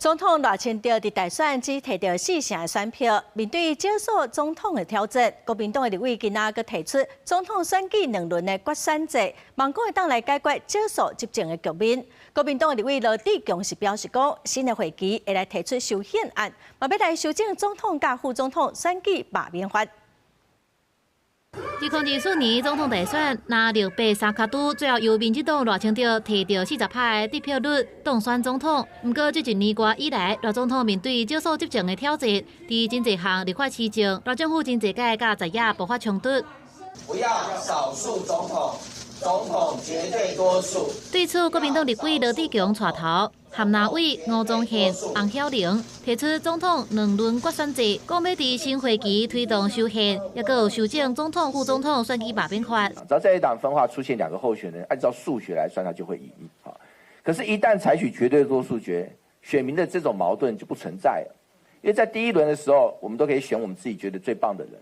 總統賴清德佇大選只提著四成的選票，面對少數總統的挑戰，國民黨的立委今仔閣提出總統選舉兩輪的決選制，望講會當來解決少數執政的局面。國民黨的立委羅智強是表示講，新的會期會來提出修憲案，嘛欲來修正總統佮副總統選舉罷免法。2024年總統大選，藍綠白三跤拄，最後由民進黨賴清德提著40%的得票率當選總統。毋過這一年外以來，賴總統面對少數執政的挑戰，佇真濟項立法施政，賴政府真濟屆佮在野爆發衝突。不要少數總統，總統絕對多數。對此，國民黨立委羅智強帶頭，和藍委吳宗憲、洪曉玲提出總統兩輪決選制，講欲佇新會期推動修憲，抑閣有修正總統、副總統選舉罷免法。只要在野黨分化出現兩個候選人，按照數學來算，他就會贏。可是，一旦採取絕對多數決，選民的這種矛盾就不存在了。因為在第一輪的時候，我們都可以選我們自己覺得最棒的人，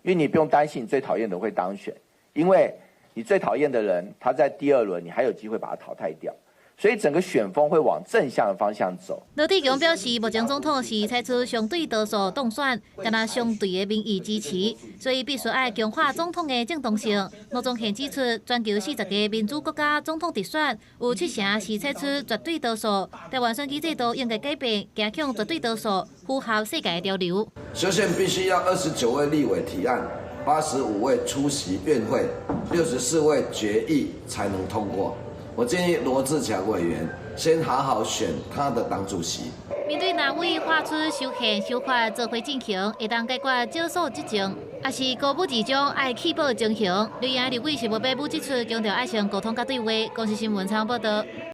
因為你不用擔心你最討厭的人會當選，因為你最討厭的人，他在第二輪你還有機會把他淘汰掉。所以整個選風會往正向的方向走。羅智強表示，目前總統是採取相對多數當選，敢若相對的民意支持，所以必須愛強化總統的正當性。吳宗憲指出，全球40個民主國家總統直選有七成是採取絕對多數，台灣選舉制度應該改變，走向絕對多數，符合世界的潮流。修憲必須要29位立委提案，85位出席院會，64位決議才能通過。我建議羅智強委員先好好選他的黨主席。面對藍委發出修憲修法做伙進行，會當解決少數執政，抑是高武議長愛棄保情形，綠營立委是無欲武指出，強調愛先溝通佮對話。公視新聞採訪報導。